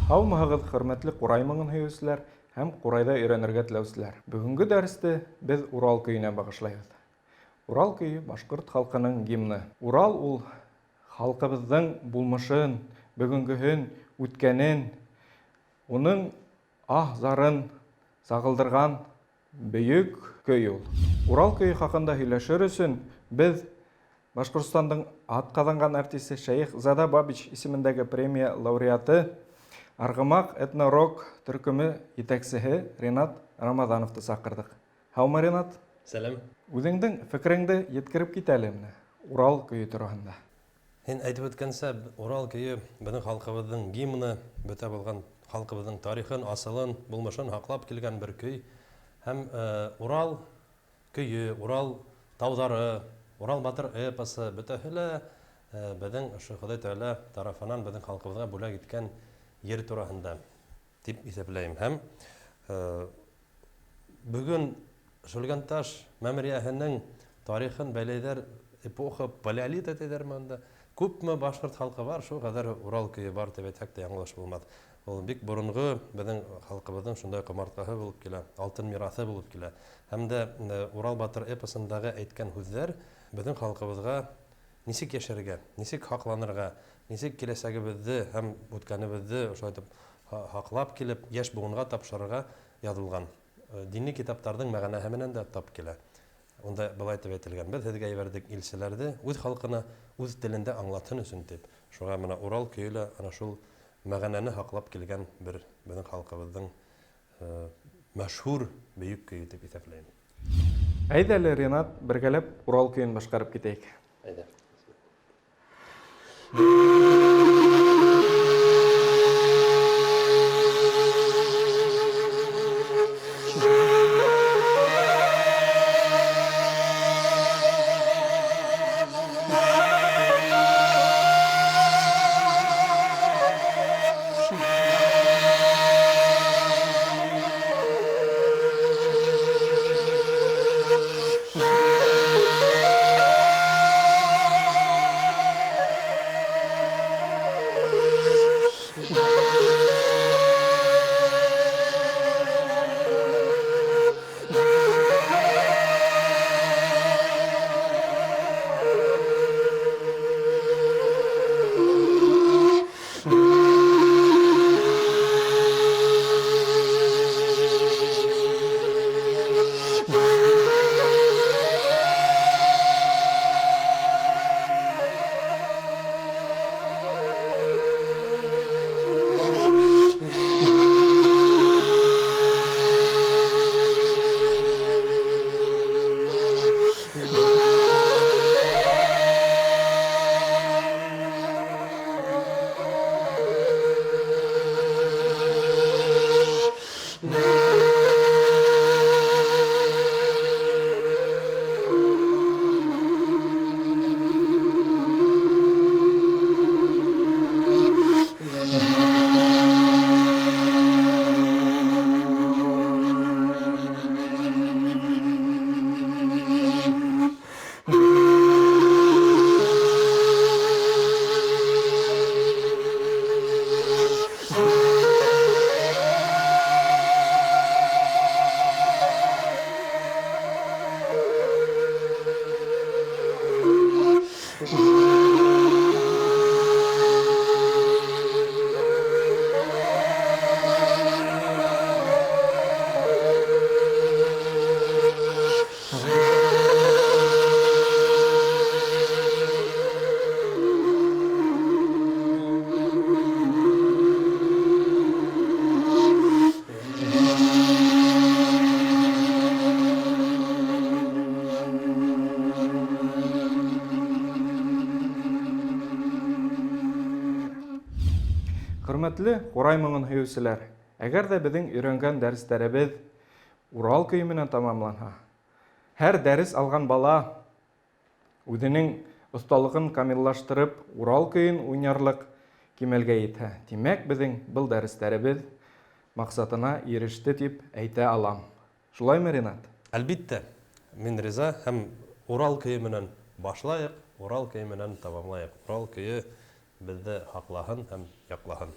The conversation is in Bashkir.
Һаумыһығыҙ, хөрмәтле ҡурай моңон һөйөүселәр һәм ҡурайҙа өйрәнергә теләүселәр. Бөгөнгө дәресте беҙ Урал көйөнә бағышлайбыҙ. Урал көйө башҡорт халҡының гимны. Урал ул халҡыбыҙҙың булмышын, бөгөнгөһөн, үткәнен, уның аһ-зарын сағылдырған бөйөк көй ул. Урал көйө хаҡында һөйләшер өсөн беҙ Башҡортостандың атҡаҙанған артисы Шәйех Зада Бабич исемендәге премия лауреаты, Арғымаҡ этно-рок төркөмө етәксеһе Ринат Рамаҙановты саҡырҙыҡ. Һаумы, Ринат? Сәләм. Үҙеңдең фекереңде еткереп кит әле менә Урал көйө тураһында. Һин әйтеп үткәнсә, Урал көйө беҙҙең халҡыбыҙҙың гимны, бөтә булған халҡыбыҙҙың тарихын, асылын, булмышын һаҡлап килгән бер көй. Һәм Урал көйө, Урал тауҙары, Урал батыр эпосы бөтәһе лә беҙҙең ошо Хоҙай Тәғәлә тарафынан беҙҙең халҡыбыҙға бүләк иткән ер тураһында тип иҫәпләйем. Һәм бөгөн Шүлгәнташ мәмерйәһенең тарихын бәйләйҙәр, эпоха палеолита тиҙәрме анда. Күпме башҡорт халҡы бар, шул ҡәҙәр Урал көйө бар тип әйтһәк тә яңылыш булмаҫ. Ул бик боронғо беҙҙең халҡыбыҙҙың шундай ҡомартҡыһы булып килә, алтын мираҫы булып килә. Һәм дә Урал батыр эпосындағы әйткән һүҙҙәр беҙҙең халҡыбыҙға нисек йәшәргә, нисек һаҡланырға, нисек киләсәгебеҙҙе һәм үткәнебеҙҙе ошолай итеп һаҡлап килеп, йәш быуынға тапшырырға яҙылған. Дини китаптарҙың мәғәнәһе менән дә тап килә. Унда былай тип әйтелгән: беҙ һеҙгә ебәрҙек илселәрҙе үҙ халҡына үҙ телендә аңлатһын өсөн тип. Шуға мына Урал көйө лә ана шул мәғәнәне һаҡлап килгән бер беҙҙең халҡыбыҙҙың мәшһүр бөйөк көйө тип иҫәпләйем. Әйҙә әле, Ринат, бергәләп Урал көйөн башҡарып китәйек. Әйҙә. Хөрмәтле ҡурай моңон һөйөүселәр, әгәр ҙә беҙҙең өйрәнгән дәрестәребеҙ Урал көйө менән тамамланһа, һәр дәрес алған бала үҙенең оҫталығын камиллаштырып, Урал көйөн уйнарлыҡ кимәлгә етһә, тимәк, беҙҙең был дәрестәребеҙ маҡсатына иреште тип әйтә алам. Шулаймы, Ринат? Әлбиттә, мин риза һәм Урал көйө менән башлайыҡ, Урал көйө менән тамамлайыҡ. Урал көйө беҙҙе һаҡлаһын һәм яҡлаһын.